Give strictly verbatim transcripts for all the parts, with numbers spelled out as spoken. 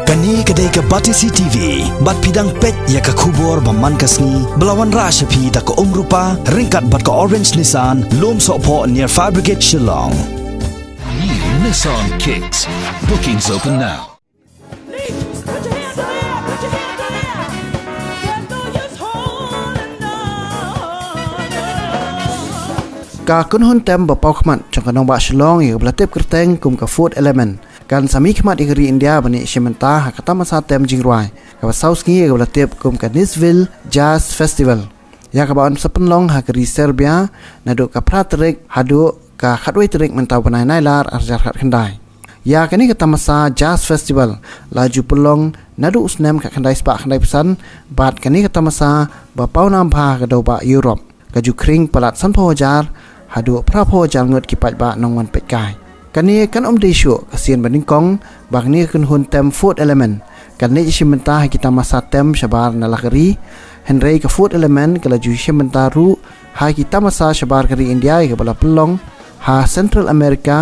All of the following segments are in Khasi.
Kane ka dei ka Batesi T V, bad phi dang peit ïa ka khubor ba man ka sngi, ba la wanrah sha phi da ka Umrupa, ryngkat bad ka Orange Nissan, Lumsohphoh near Fire Brigade Shillong. New Nissan Kicks. Bookings open now. Ka kynhun tem ba paw khmat jong ka nongbah Shillong ïa kaba la tip kyrteng kum ka Fourth Element kan sa mih khmat ïa ka ri India ban ïa shim bynta ha ka tamasa tem jingrwai kaba saw sngi ïa kaba la tip kum ka Nashville Jazz Festival, ïa kaba yn sa pynlong ha ka ri Serbia naduh ka phra tarik haduh ka khatwei tarik mynta u bnai Nailar arhajar khatkhyndai. Ïa kane ka tamasa Jazz Festival la ju pynlong naduh u snem khatkhyndai spah khyndaiphew san, bad kane ka tamasa ba paw nam bha ha ka dewbah Europe ka ju khring palat sanphew hajar haduh phraphew hajar ngut ki paidbah nongwan peitkai. Kane kan ym dei shuh ka sien ba nyngkong ba kane ka kynhun tem Fourth Element kan leit shim bynta ha ki tamasa tem shabar na la ka ri, hynrei ka Fourth Element ka la ju shim bynta ruh ha ki tamasa shabar ka ri India ïa kaba la pynlong ha Central America,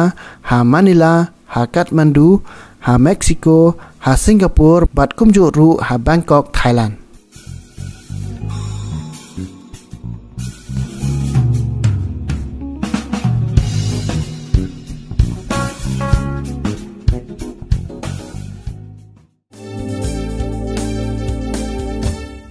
ha Manila, ha Kathmandu, ha Mexico, ha Singapore bad kumjuh ruh ha Bangkok, Thailand.